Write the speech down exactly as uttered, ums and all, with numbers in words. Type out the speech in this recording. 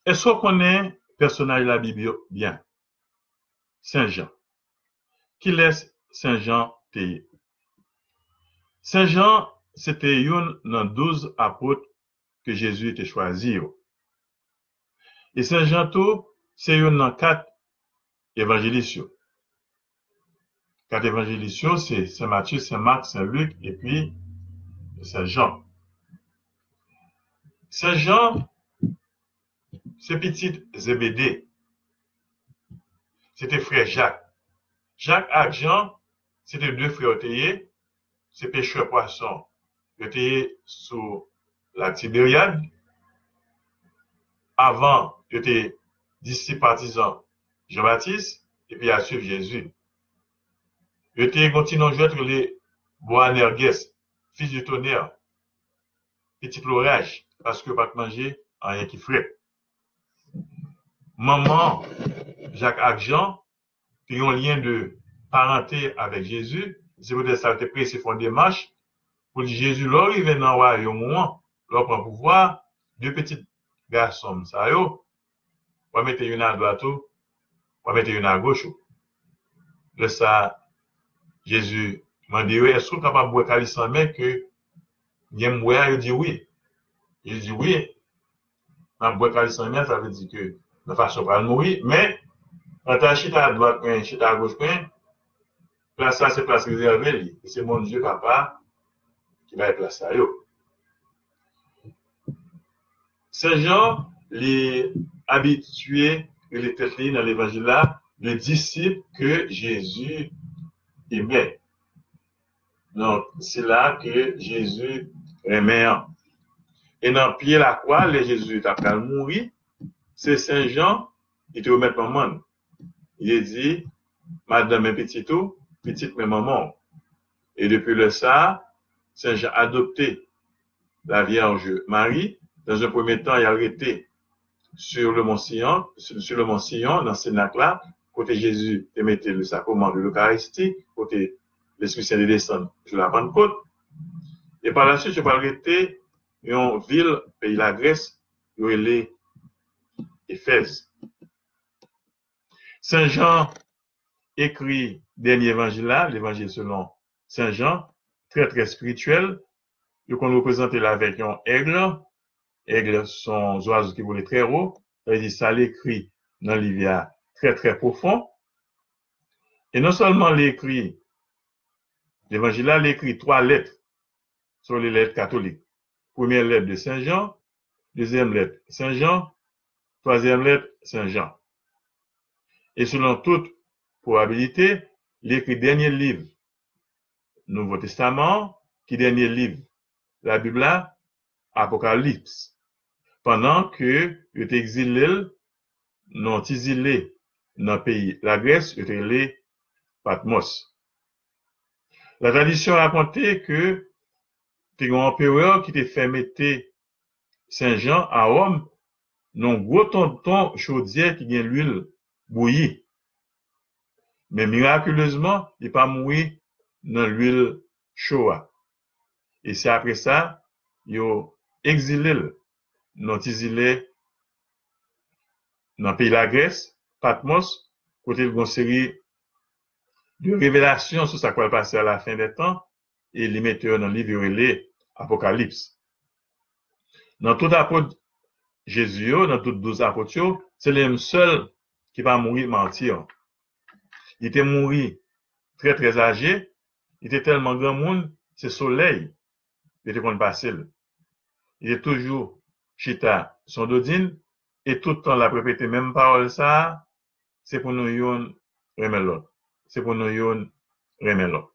Èske w konnen pèsonaj Labib yo byen? Sen Jan. Kilès Sen Jan te ye? Sen Jan se te youn nan douz apot ke Jezi te chwazi yo. E Sen Jan tou, se youn nan kat evanjelis yo. Kat evanjelis yo, se Sen Matye, Sen Mak, Sen Lik, epi Sen Jan. Sen Jan, se pitit Zebede. Se te frè Jak. Jak ak Jan, se te de frè yo te ye, se pechè pwason. Yo te ye sou lak Tiberyad. Avan, yo te disip patizan Jan Batis, epi y al swiv Jezi. Yo te gen yon ti non jwèt rele Boanerges, fils du tonnerre, pitit loraj, paske yo pa t manje anyen ki frèt. Manman Jak ak Jan te gen yon lyen de parante avèk Jezi. Se poutèt sa, yo te prese fè yon demach pou di Jezi, lè w rive nan wayòm ou an, lè w pran pouvwa, de pitit gason m sa yo, w a mete youn adwat ou, w a mete youn agoch ou. Lè sa, Jezi mande yo, èske w kapab bwè kalis lanmè ke gen m bwè a? Yo di wi. Jezi di wi, n ap bwè kalis lanmè a, sa vle di ke nan fason pral mouri, men kanta chita adwat mwen, chita agoch mwen, plas la se plas rezève li. E se Bondye Papa ki bay plas sa yo. Sen Jan, li abitye rele tèt li nan levanjil la, le disciple que Jésus aimait. Donk, sila ke Jezi renmen an. E nan pye lakwa, lè Jezi t ap pral mouri, se Sen Jan, li te remèt manman l. Li te di, madanm, men pitit ou, pitit, men manman w. E depi lè sa a, Sen Jan adopte la Vierge Marie. Dans un premier temps, y al rete sur le mont Sion, sur, sur le mont Sion, nan senak la, kote Jezi te mete le sacrement de l'Eucharistie, kote Lespri Sen te desann jou la Pannkot. E pa la swit, yo pral rete yon vil peyi Lagrès, yo rele Efèz. Sen Jan ekri dènye evanjil la, levanjil selon Sen Jan, trè, trè espirityèl. Yo konn reprezante l avèk yon èg. Èg se yon zwazo ki vole trè wo. Sa vle di sa l ekri nan liv la trè, trè pwofon. E non sèlman l ekri levanjil la, l ekri twa lèt, selon lèt katolik. Premyè lèt de Sen Jan, dezyèm lèt Sen Jan, twazyèm lèt Sen Jan. E selon tout pwobabilite, li ekri dènye liv Nouvo Testaman an. Ki dènye liv Labib la? Apokalips. Pandan ke yo te egzile l nan yon ti zile nan peyi Lagrès, yo te rele Patmòs. La tradisyon rakonte ke te gen yon anperè ki te fè mete Sen Jan a Wòm nan yon gwo tonton chodyè ki gen lwil bouyi. Men mirakilezman, li pa mouri nan lwil cho a. E se apre sa, yo egzile l nan ti zile nan peyi Lagrès, Patmòs, kote l gen yon seri de revelasyon sou sa k pral pase a la fen dè tan, e li mete yo nan liv yo rele Apokalips. Nan tout apot Jezi yo, nan tout douz apot yo, se li menm sèl ki pa mouri mati. Li te mouri trè, trè aje, li te tèlman granmoun, se solèy yo te konn pase l. Li te toujou chita sou yon dodin, e tout tan l ap repete menm pawòl sa a, se pou nou youn renmen lòt. Se pou nou youn renmen lòt.